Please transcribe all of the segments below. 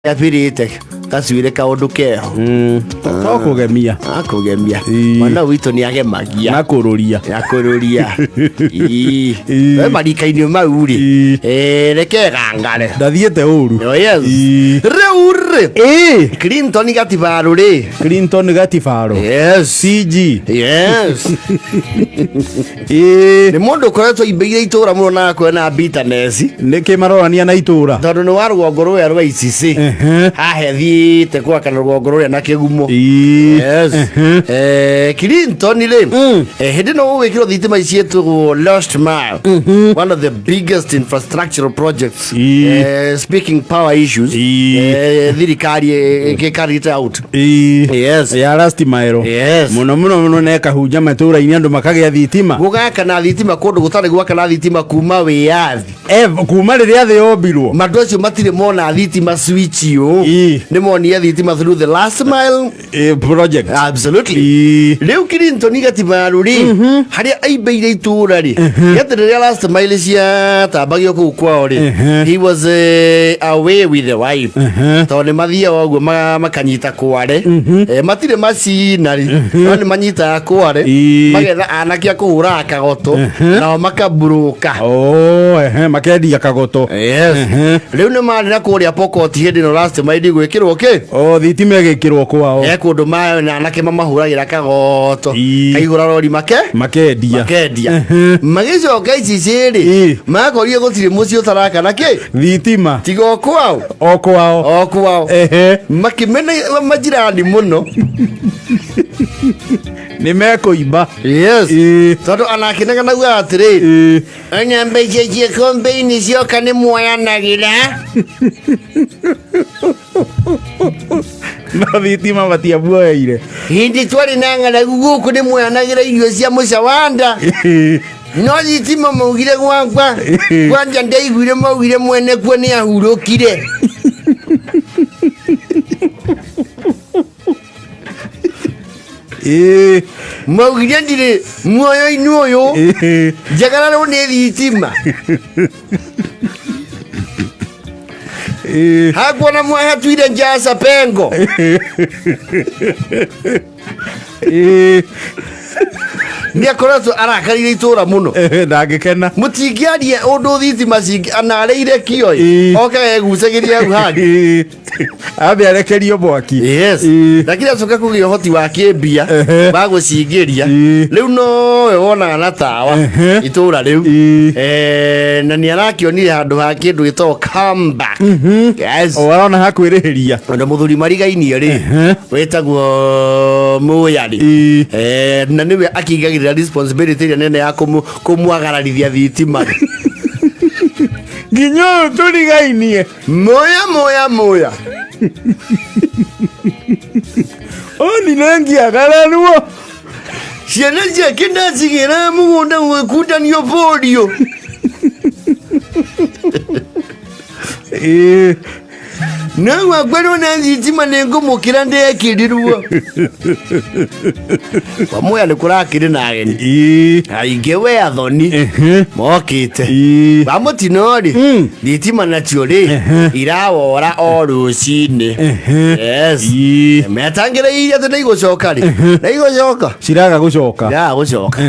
Abirite gacuire kaundu keho. To kũgemia. Akũgemia. Ii. Mwana witũ nĩ agemagia. Na kũrũria. Akũrũria. Ii. We marika-inĩ mau rĩ. Ii. Eh, reke gangare. Ndathiĩte ũru. Oh, yes. Ii. Rĩu rĩ. Ĩĩ. Clinton Gatibaru rĩ. Clinton Gatibaru. Yes. CG. Yes. Ĩĩ. Nĩ mũndũ ũkoretwo imbĩire itũra mũno na akwena bitterness. Nĩkĩ marorania na itũra? Tondũ nĩ wa rũgongo rũrĩa rwa ICC. Ehe. Haha ĩthiĩte gwakana rũgongo rũrĩa na kĩgumo. Ĩĩ. Yes. Ehe. Clinton rĩ hĩndĩ ĩno gũgwĩkĩrwo thitima ciĩtagwo Last Mile, one of the biggest infrastructural projects. Ii. Speaking power issues. Ii. Thirikari ĩgĩ carry it out. Ĩĩ. Yes. Ya last mile. Yes. Mũno mũno mũno na ĩkahunja matũra-inĩ andũ makagĩa thitima. Gũgakana thitima kũndũ gũtarĩ gwakana thitima kuma wĩyathi. Kuma rĩrĩa thĩ yombirwo. Mandũ acio matirĩ mona thitima switch ũ. Ii. Nĩ monire thitima through the last mile. Project. Absolutely. Ĩĩ. Rĩu Clinton Gatibaru rĩ, harĩa aimbĩire itũra rĩ, gĩatĩ rĩrĩa last mile ciatambagio kũu kwao rĩ, he was away with the wife, tondũ nĩ mathiaga ũguo makanyita kware. Matirĩ macina rĩ, no nĩ manyitaga kware. Ii. Magetha anake a kũhũraga kagoto nao makaburũka. Oh, ehe, makendia kagoto. Yes. Rĩu nĩ marĩ na kũrĩa Pokot hĩndĩ ĩno last mile gwĩkĩrwo kĩ. Oh, thitima ĩgĩkĩrwo kwao. Kũndũ na anake mamahũragĩra kagoto. Ii. Kaihũra rori make Makendia. makendia. Ehe. Magĩcoka icici rĩ, Ii. makorire gũtirĩ mũciĩ ũtarakana kĩ Thitima. tiga o kwao. O kwao. O kwao. Ehe. Makĩmena majirani mũno. Nĩ mekũimba. Yes. Ĩĩ. Tondũ anakĩneganaga atĩrĩ, Ĩĩ. ona mbeca cia kombeini cioka nĩ muoyanagĩra. No thitima matiamuoeire. Hĩndĩ twarĩ na ng'aragu gũkũ nĩ muoyanagĩra irio cia mũcawanda, no thitima maugire gwakwa kwanja ndaiguire maugire mwene kuo nĩ ahurũkire. Ĩĩ. Maugire ndirĩ muoyo-inĩ ũyũ. Ĩĩ. Njagararwo nĩ thitima. Ĩĩ. Hakuona mwahatuire njaca pengo. Ĩĩ. Nĩ akoretwo arakarire itũra mũno. Ehe, ndangĩkena. Mũtingĩaria ũndũ thitima cingĩ anarĩire kĩoĩ. Ĩĩ. Oke egucagĩria hau hangĩ. Ĩĩ. Ambe arekerio mwaki. Yes. Ĩĩ. Lakini acoka kũgĩa ũhoti wa kĩmbia Ehe. wa gũcingĩria. Ĩĩ. Rĩu nowe wonaga na tawa Ehe. itũra rĩu. Ĩĩ. Na nĩ arakĩonire handũ ha kĩndũ gĩtagwo comeback. Yes. O arona hakwĩrĩhĩria. Tondũ mũthuri marigainie rĩ, Ehe. wĩtagwo Mũya rĩ. Ĩĩ. Na nĩwe akĩigagĩrĩra responsibility ĩrĩa nene ya kũmwagararithia thitima. Nginya ũyũ tũrigainie. Mũya mũya mũya. Onire ngĩagararwo. Ciana ciake ndacigĩra mũgũnda gwĩkundanio polio. Ĩĩ. No gwakwa nona thitima nĩ ngũmũkĩra ndekĩrirwo. Kwa Mũya nĩ kũrakĩrĩ na ageni. Ĩĩ. Aingĩ we athoni Ehe. mokĩte. Ĩĩ. Wa mũtino rĩ, thitima nacio rĩ, irawora o rũcinĩ. Yes. Ĩĩ. Metangĩrĩirie atĩ nĩ igũcoka rĩ, nĩ igũcoka. Ciraga gũcoka. Iraga gũcoka.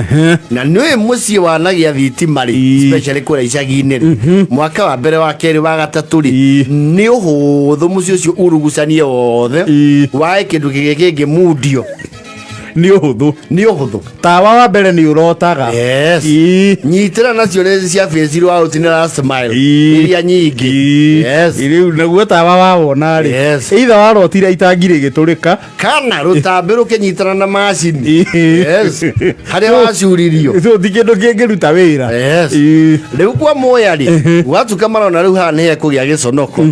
Na nĩ mũciĩ wanagĩa thitima rĩ, Ĩĩ. especially kũrĩa icagi-inĩ rĩ, mwaka wa mbere, wa kerĩ, wa gatatũ rĩ, Ĩĩ. nĩ ũhũthũ mũciĩ ũcio urugucanie wothe. Ĩĩ. Wae kĩndũ kĩngĩ kĩngĩmundio. Nĩ ũhũthũ. Nĩ ũhũthũ. Tawa wa mbere nĩ ũrotaga. Yes. Ĩĩ. Nyitĩra nacio nĩ cia face out nĩ last mile. Ĩĩ. Iria nyingĩ. Ĩĩ. Yes. Rĩu naguo tawa wawona rĩ, Yes. either warotire itangi rĩgĩtũrĩka. Kana rũtambĩ rũkĩnyitana na macini. Ĩĩ. Yes. Harĩa wacuririo. So ti kĩndũ kĩngĩruta wĩra. Yes. Ĩĩ. Rĩu kwa Mũya rĩ, gwatuka marona rĩu haha nĩ hekũgĩa gĩconoko.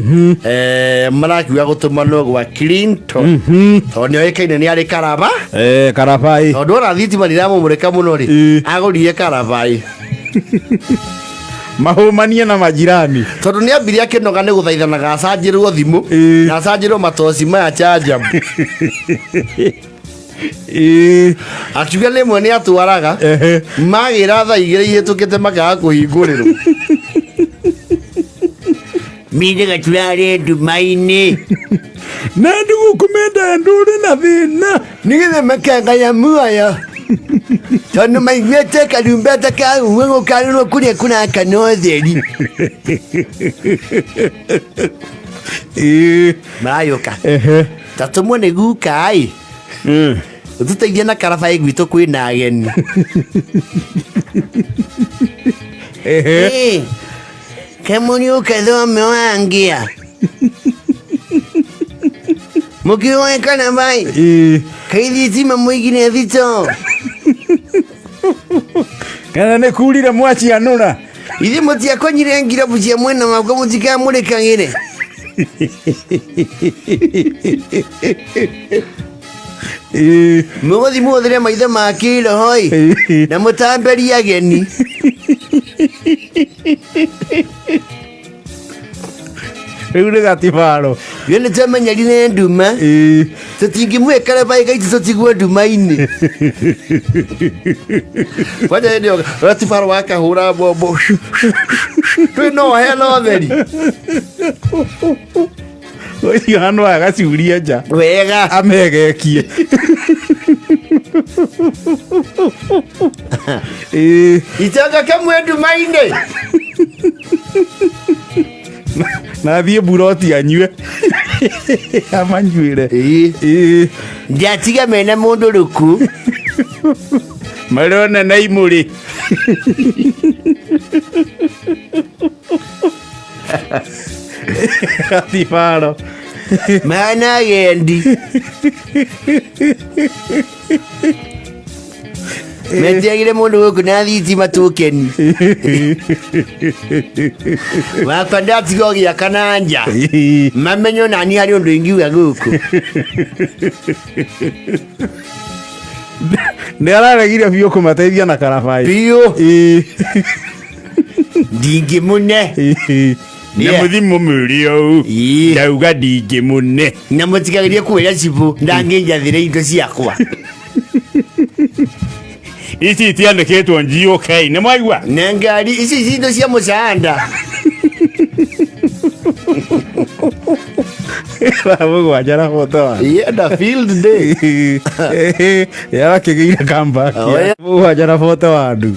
Marakiuga gũtũmanwo gwa Clinton tondũ nĩ oĩkaine nĩ arĩ karaba. Karabai. Tondũ ona thitima nĩiramũmũrĩka mũno rĩ, Ĩĩ. agũrire karabai. Mahũmanie na majirani. Tondũ nĩ ambire akĩnoga nĩ gũthaithanaga acanjĩrwo thimũ Ĩĩ. na acanjĩrwo matoci maya charger. Ĩĩ. Akiuga rĩmwe nĩ atwaraga, Ehe. magĩra thaa 2 ihĩtũkĩte makaga kũhingũrĩrwo. Mindaga turare nduma-inĩ. Na ndugu kumenda ndũrĩ na thĩna. Nĩgetha makangaya muoyo tondũ maiguĩte karumbeta kahuhwo gũkarũrwo kũrĩa kũrakana ũtheri. Ĩĩ. Marayũka. Ehe. Tatũmwo nĩ guka ĩ. Ũtũteithie na karabaĩ gwitũ kwĩna ageni. Ehe. Ĩ, Kemuriuke thome wangia. Mũkĩoe karabaĩ. Ĩĩ. Kaithitima mũigire thito. Kana nĩ kurire mwacianũra. Ithuĩ mũtiakonyire ngirabu cia mwena wakwa mũtikamũrĩkagĩre. Ĩĩ. Mũgũthi mũhũthĩre maitho ma kĩroho ĩ Ĩĩ. na mũtamberie ageni. Rĩu nĩ gatibaro. Ithuĩ nĩ twamenyerire nduma. Ĩĩ. Tũtingĩmũhe karabaĩ gaitũ tũtigwo nduma-inĩ. Kwanja hĩndĩ ĩyo ratibaro wakahũra mbombo. Twĩ no hena ũtheri. Ũcio hano agacuria nja. Wega. Amegekie. Ĩĩ. Itonga kamwe nduma-inĩ. Na athiĩ mburoti anyue. Amanyuĩre. Ĩĩ. Ĩĩ. Ndiatiga mena mũndũ rũku. Marona na imũrĩ. Gatibaro. Mahana agendi. Metiagire mũndũ gũkũ na thitima tũkeni. Wakwa ndatiga ũgĩaka na nja. Ĩĩ. Mamenye nani harĩ ũndũ ingiuga gũkũ. Nĩ araregire biũ kũmateithia na karabai. Biũ. Ĩĩ. Ndingĩmũne. Ĩĩ. Na Yeah. mũthi mũmũrie ũũ. Ĩĩ. Ndauga ndingĩmũne. Na mũtigagerie kwĩra cibũ ndangĩnjathĩre indo ciakwa. Ici itiandĩkĩtwo GOK. Nĩ mwaigua? Na ngari ici ci indo cia mũcanda. Thaa mũgwanja na boto wa. Yenda field day. Yarakĩgĩire comeback. Oh, yeah. Mũgwanja na boto wa andũ.